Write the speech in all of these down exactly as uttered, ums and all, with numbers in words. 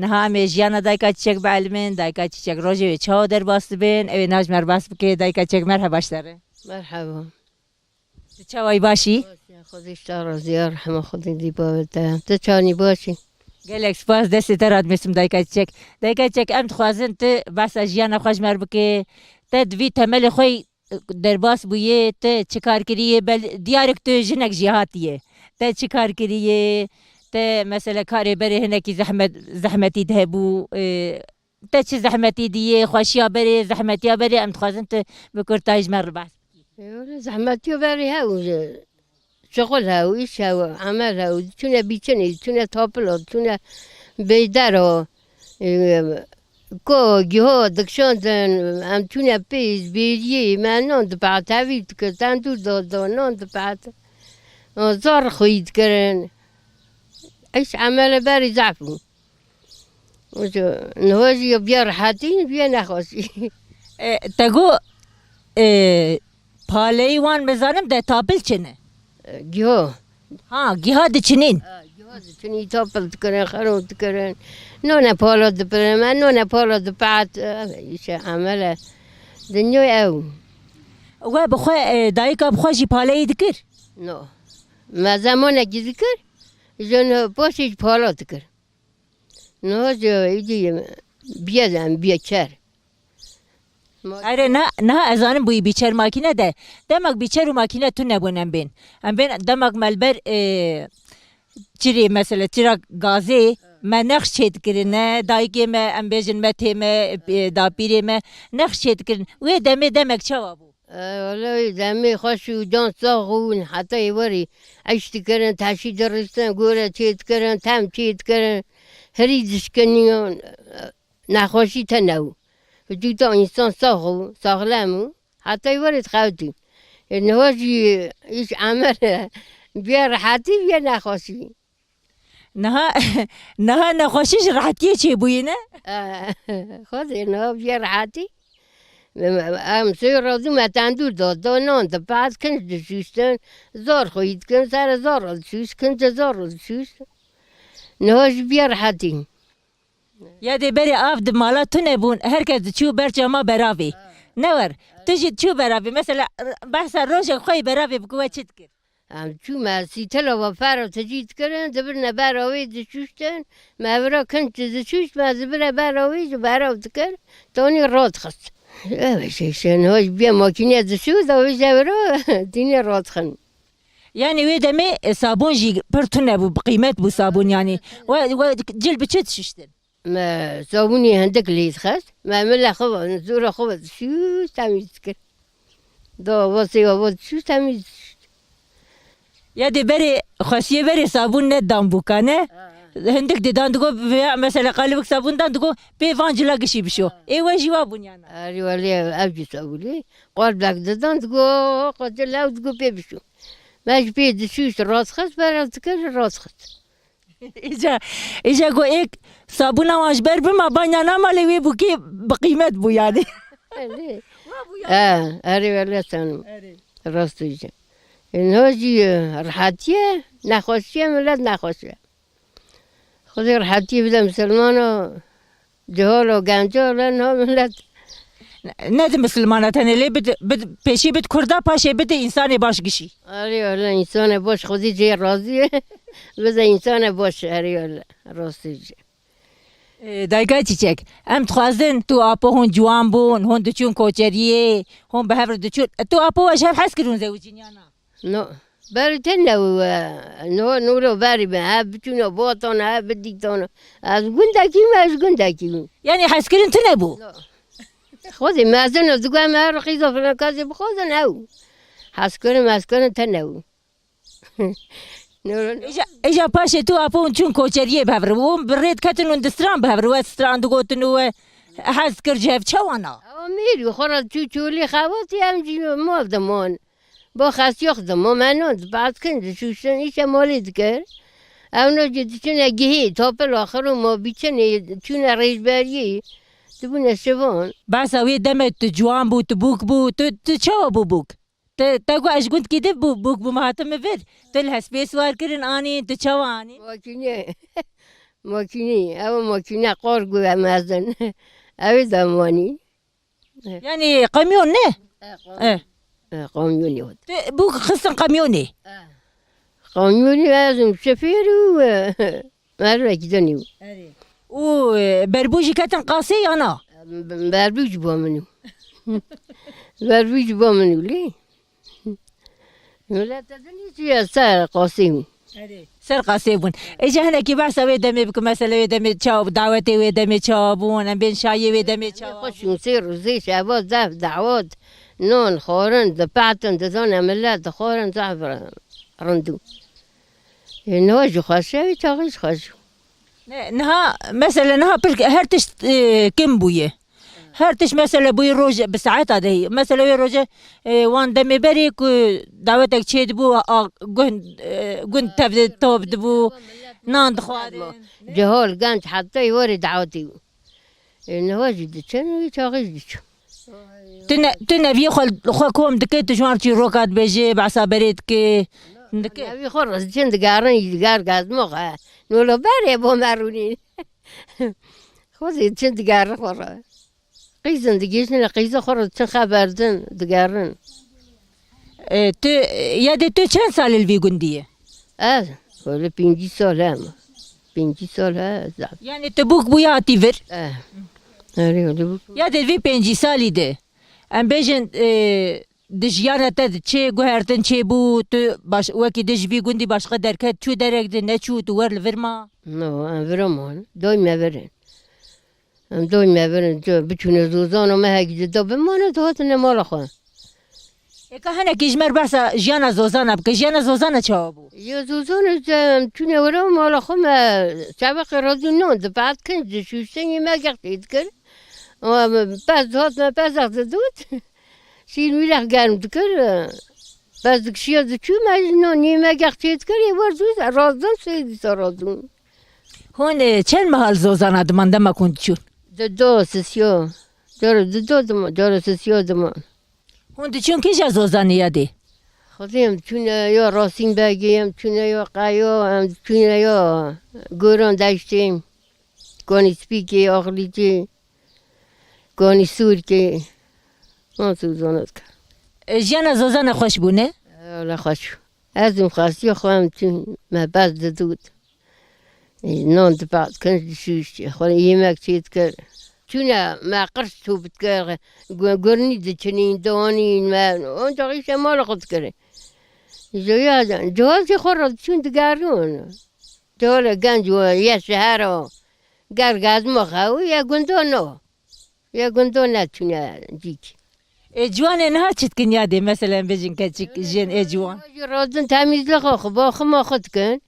Ha, em ê jiyana dayika Çiçek bielîmin, dayika Çiçek rojê wê çawa derbas dibin, ew ê niha ji me re behs bike, dayika Çiçek merheba ji te re. Merheba. Tu çawa yî, baş î? Baş e, Xwedê ji te razî ye, rehma Xwedê dî bavê te. Tu çawa nî, baş î? Gelek spas, destê te radimêsim dayika Çiçek. Dayika Çiçek, em dixwazin tu behsa jiyana xwe ji me re bike. Te di vî temelê xwe derbas bûye, te çi kar kiriye? Bel-, diyar e ku tu jinek jêhatî yî. Te çi kar kiriye? Te mesela karê berê hinekî zehmet, zehmetî de hebû, e, te çi zehmetî dîye, xweşiya berê, zehmetiya berê, em dixwazin tu bi kurtayî ji me re behs bikî. E, wele zehmetiya berê hebû, şixul hebû, îş hebû, emel hebû, diçûne bîçinê, diçûne tapila, diçûne beydera, e, ko, giho dikişandin, em çûne pêz, bêriyê, me nan dipehet, tevî dikir, tendûr da, da, nan dipehet. Zor xwî dikirin. Îş emele berî zehf bû. Niha jî ya biya rehetî, biya nexweşî. E, te got, e, paleyî wan, me zanim de tapil çi ne? E, giho. Ha, giha diçinîn. Ha, giho diçinî, tapil dikirin, xero dikirin. None pala dipirin, me none pala dipat. E, îşe emele. Dinya ew. We bi xwe, e, dayika bi xwe jî paleyî dikir? No. Me zemanekî dikir, ji no paşê jî pala dikir. Niha jî îdî bîye de em bîye çer. Ma- Erê, niha, niha ez zanim bûyî bîçer makîne de. Demek bîçer û makîne tune bûn em bên. Em bên demek me li ber, e, çirê, mesela çira gazê, me nexş çêdikirine, dayikê me, em bêjin metê me, e, dapîrê me, nexş çêdikirin. Wê demê demek çawa bû? E, wele wê demê xweş û can sax û heta êwarî eyş dikirin, teşî diriştin, gore çê dikirin, tem çê dikirin, hirî dişkiniyan, e, nexweşî tene û. Vücuda însan sax û saxlem û heta êwarî dixewtî. E, niha jî îş emel e, bîye rehetî, bîye nexweşî. Niha, niha nexweşî ji rehetiyê çêbûyî ne? Eh, Xwedê niha bîye rehetî. Em sê razî me tendûr da, da nan dipat, kinc dişûştin, zor xwî dikin, sere zor dişûşt, kince zor dişûşt. Niha jî bîye rehetî. Ya dê berê av di mala tune bûn, her kes diçû ber çama beravê. Ne wer, tu jî diçû beravê. Mesela, behsa rojek xwe yî beravê bike, we çi dikir? Em çûme sîtela ve pera tecî dikirin, dibirine bera wê dişuştin. Me vira kinç dişuşt, me dibire bera wê ji bera dikir, tonî radixist. Ev şey şey, ne hoş bir makine dişu da wê jevro dîne radixin. Yani wê demê, e, sabûn jî pir tune bû, bi qîmet bû sabûn yani. We, we cil bi çi dişuştin? Me sabûnê hindik lê dixist. Me mila xwe ve, zora xwe ve dişû temîz dikir. Da vasê ve ve dişû temîz dişû. Ya dê berê, xwesiyê berê sabûn nedan bûka, ne? Ha. Hindik didan digo, veya mesela qalibik sabûn dan digo, pê van cila gişî bişo. Ha. Ê we jî wa bûn yana? Erê welê ev jî sabûnê. Qalbek didan digo, xwedê lew digo pê bişû. Me jî pê dişû işte rast xist, bera dikir rast xist. Îca, îca got êk sabûna wan ji ber bima, banya nama lê wê bûkê bi qîmet bû yani. Erê. Wa bû yani. E, erê wele senim. Erê. Rast diyeceğim. E, niha jî, e, rehetiye, nexweşiye, millet nexweşiye. Xwedê rehetiye bide misilmana. Ciholo genco le niha millet. Ne di misilmana tenê lê bid, bid, pêşî bid kurda, paşê bide însanê baş gişî. Erê öyle, însanê baş xwedî cê razî ye. Bize însanê baş, erê öyle. Rastî cê. Ee, dayka Çiçek, em dixwazin tu apo hûn ciwan bûn, hûn diçûn koçeriyê, hûn bi hev re diçûn. Tu apo we ji hev hez kirûn zewicîn ya na? No. Berê te newe, no, nûro berî be, he biçûno botona, he bidîtona. Ez gundekî me, ez gundekî me. Yani hezkirin tune bû? No. Xwedê mezin o, digo em her qîzo filan kesê bixwazin ew. Hezkirin, mezkirin te newe. Nûro, no. Îja, îja paşê tu apo hûn çûn koçeriyê bi hev re. Hûn bi rê diketin hûn di stran bi hev re. We stran digotin û we hez kir ji hev çawana? Ew mêrî xwe re çû çolî xebatî em jî mal dimon. Bo xesiyox dimo, me non dibatkin, dişuştin, îşe molî dikir. Ew no jî diçine gihî, topil axir û mo biçinê, çûne rêjberiyê, dibûne şivan. Behsa wê demê tu ciwan bû, tu bûk bû, tu, tu çawa bû bûk? Te, te got ez ji gundkî din bû, bûk bûm, hatim min vir. Tu li hespê siwar kirin anîn, tu çawa anîn? Makîne. Makînî, ew makîne qargo em mezin. Ew ê demanî. Yani kamyon ne? E, kamyon. E. E, kamyonî hot. Te bu xistin kamyonê. E. Kamyonî ez im şofêr û, e, mervekî dinî. Erê. Û, e, berbû jî ketin qasê ya na? Berbû ji bo min û. Berbû ji bo min û lê. Milete din î çi ye ser qasî bûn. Erê, ser qasê bûn. Ê, ji hinekî behsa wê demê bikin, mesela wê demê çawa, dawetê wê demê çawa bûn, em bên şayê wê demê çawa bûn? Xweş û sê rûzê şeva zef dawet, non, xwarin, dipetin, dizane millet dixwarin zef rindû. Ê, niha jî xweş e, wê çaxî jî xweş. Ne, niha, mesela niha pir her tişt, e, kim bûye. Her tişt mesela bûye roj bi saeta de. Mesela wê roje, e, wan demê berê ku dawetek çê dibû, a, gund, e, gund tev de top dibû, nan dixwarin. Cihol, genç, heta warê dawetî bû. E, niha jî diçin, wî çaxî jî diçin. Tu ne, tu neviyê xwe, xwe kom dike, tu ji wan çîroka dibêjê, behsa berê dike, dike. Nevî xwe re diçin digerin, diger gazmo xe. Nolo berê bo me rûnî. Xwezî diçin digerin xwe re. Qîzin digihîjin, qîza xwe re diçin xeber din, digerin. E, tu, ya dê tu çend salî li vî gundî ye? Ez, wele pêncî sal hem. Pêncî sal he, ez. Yani tu bûk bûye hatî vir? Eh. Erê, wele bûk. Ya dê vî pêncî salî de, em bêjin, e, di jiyana te de çê guhertin çê bû, tu baş, wekî di ji vî gundî başqa derket, çû derek de neçû, tu wer li vir ma? No, em vira man. Doy me virin. Em doy me virin, tu biçûne zozano me hegî dida bimane, dihatine mala xwe. Ê ka hinekî ji me re behsa jiyana zozana bike. Jiyana zozana çawa bû? Ya zozana, em çûne were mala xwe me çaveqê radî non dipat kin, ji şûştengî me gex tê dikir. Pez dihat me pezek didot. Şîr mîrex germ dikir. Pez dikişiya diçû me ji non nî me gex tê dikir. Ê wer zû razdin sê dîsa razdin. Hûn, e, çend meha li zozana diman dema ku hûn diçûn? Dido, sisiyo. Cara dido diman, cara sisiyo diman. Hûn diçûn kîja zozanê ya dê? Xwedê em diçûne ya Rasîn Begê, em diçûne ya Qeyo, em diçûne ya Goran Deştê, Konî Spîkê, Axlîcê, Konî Sûrkê. Nasıl zana dike? E, jiyana zozana xweş bû, ne? Wele xweş bû. Ez û xwestiya xwe em diçûn, me pez didot. Non dipat kin, dişûşt, xwe yemek çê dikir. Çûne me qirş top dikir, gu-, gurnî diçinîn, dianîn me, onca îşe mala xwe dikirin. Ji ya cihazê xwe re diçûn digerin. Cihale genc û ye şehero, ger gazma xew, ye gundo no. Ya gundo neçûne cîk. Ê ciwanê niha çi dikin ya dê? Mesela em bêjin keçik, jin ê ciwan. Jî radin temîzlixa xwe, baxima xwe dikin.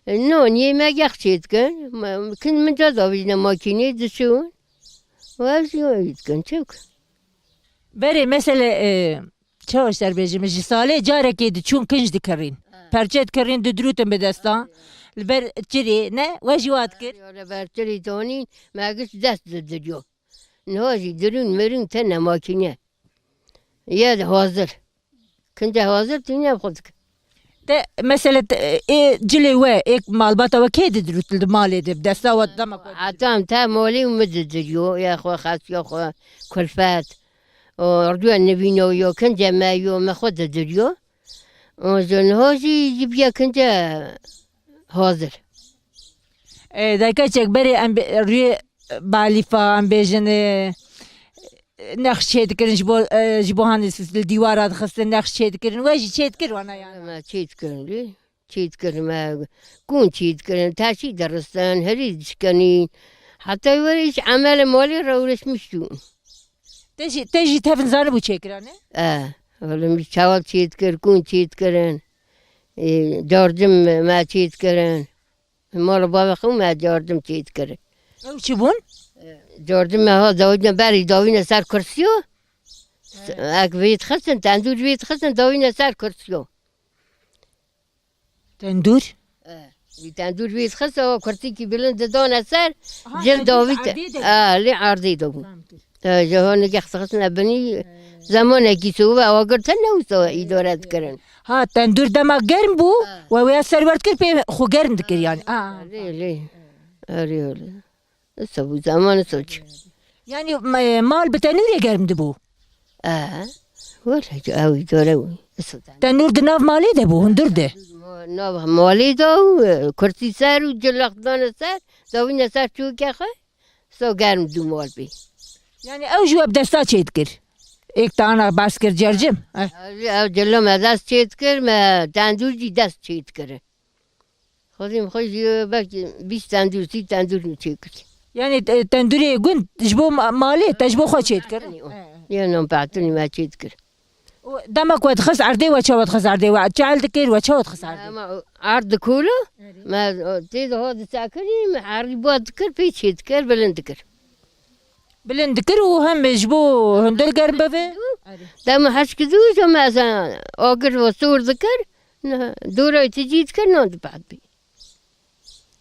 Non, yemegex çê dikin. Ma-, kin min ca davîjne makînê diçûn. Û ev jî wayî dikin, çewk. Berê, mesele, e, çawa ji te bêjim, ji salê carekê diçûn kinc dikirîn. Ha. Perçe dikirîn, didirûtin bi destan. Li ber çirê, ne? We jî wa dikir? Ya, li ber çirê danîn, me giş dest didiriyo. Niha jî dirûn mirûn tene makîne. Ye hazir. Kince hazir tîne xwe dike. Te, mesele, te, ê cilê we, ê malbata we kê didirût li malê de, bi desta we dema ku? Heta em te malê û min didiriyo, ya xwe xesiya xwe, kulfet. O, rûya nivîno yo, kince me yo, me xwe didiriyo. O, ji niha jî, jî biya kince hazir. E, dayika çek berê em bê-, rûyê balîfa, em bêjin, e, nexş çê dikirin ji bo, e, ji bo hanê s-, li dîwara dixistin, nexş çê dikirin. We jî çê dikir wana yani? Me çê dikirin lê. Çê dikirin me. Kûn çê dikirin, teşî diristin, herî dişkenîn. Heta were hiç emele malê re uğraşmıştım. Te jî, te jî tevin zanibû çêkirane? E, oğlum çawa çê dikir, kûn çê dikirin. E, cardim me çê dikirin. Mala bavê xwe me cardim çê dikir. Ew çi bûn? Cardim me ha dawîne berî dawîne ser kursiyo. He. Ek vê dixistin, tendûr vê dixistin, dawîne ser kursiyo. Tendûr? E, vî tendûr vê dixist, o kursîkî bilind didane ser, aha, cil tendûr dawî te-, erdê de bû. E, lê erdê de bû. Tamam, dur. E, ji ho nigeh dixistine binî, he, zemanekî sobe, ewa girtin ne wisa îdare dikirin. Ha, tendûr dema germ bû, he, we wê ser wer dikir, pê xwe germ dikir yani. Ha, ha, lê, lê. Erê, erê. Iso bû, zemanê soç. Yanî, me-, mal bi tenûrê germ dibû? E, wele, ew îdare wî. Iso. Tenûr di nav malê de bû, hundir de. Nav malê de û, e, kursî ser û cilaq dane ser, zavîne ser çûke xwe. So germ dû mal bî. Yanî ew jî we bi desta çêdikir. Êk te ana behs kir cercim. Eh. Ew cilo me dest çêdikir, me tendûr jî dest çêdikir. Xwedî min xwe jî belkî bîst tendûr, sî tendûr min çêkir. Yanî te- tendûrê gund ji bo ma- malê te ji bo xwe çêdikir. Yê non petinî me çêdikir. Û dema ku we dixist erdê we çawa dixist erdê we çal dikir we çawa dixist erdê? Ema erd dikolo, me tê de ho disekirî, me herî ba dikir, pê çêdikir, bilind dikir. Bilind dikir û hem ji bo hundir germ bibe. Dema heşkidû ji me agir ve sor dikir, dora tijî dikir, non dipat bî.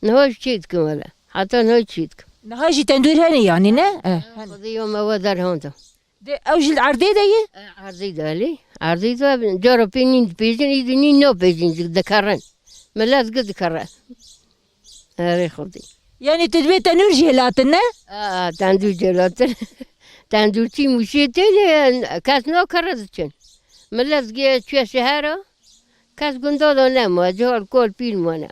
Niha jî çê dikim wele. Heta niha jî çê dikim. Niha jî tendûr hene yanî ne? Eh, hene. Xwedê yo me we derhanda. De ew jî li erdê de ye? E, erdê de elê. Erdê de cara pê nîn dipêjin, îdî nîn napêjin, dikerin. Milet gi dikere. Erê Xwedê. Yanî tu dibê tenûr jê latin ne? A, tendûr jê latin. Tendûrçî mûşê tê lê kes nakere diçin. Milet gi çûye şehera. Kes gunda de nema, cihal kol pîl mane.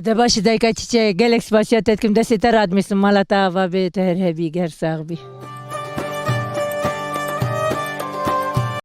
De baş dayika çiçe gelek spasiya te dikim, destê te radmêsim, mala te ava bê, te her hebî, ger sax bî.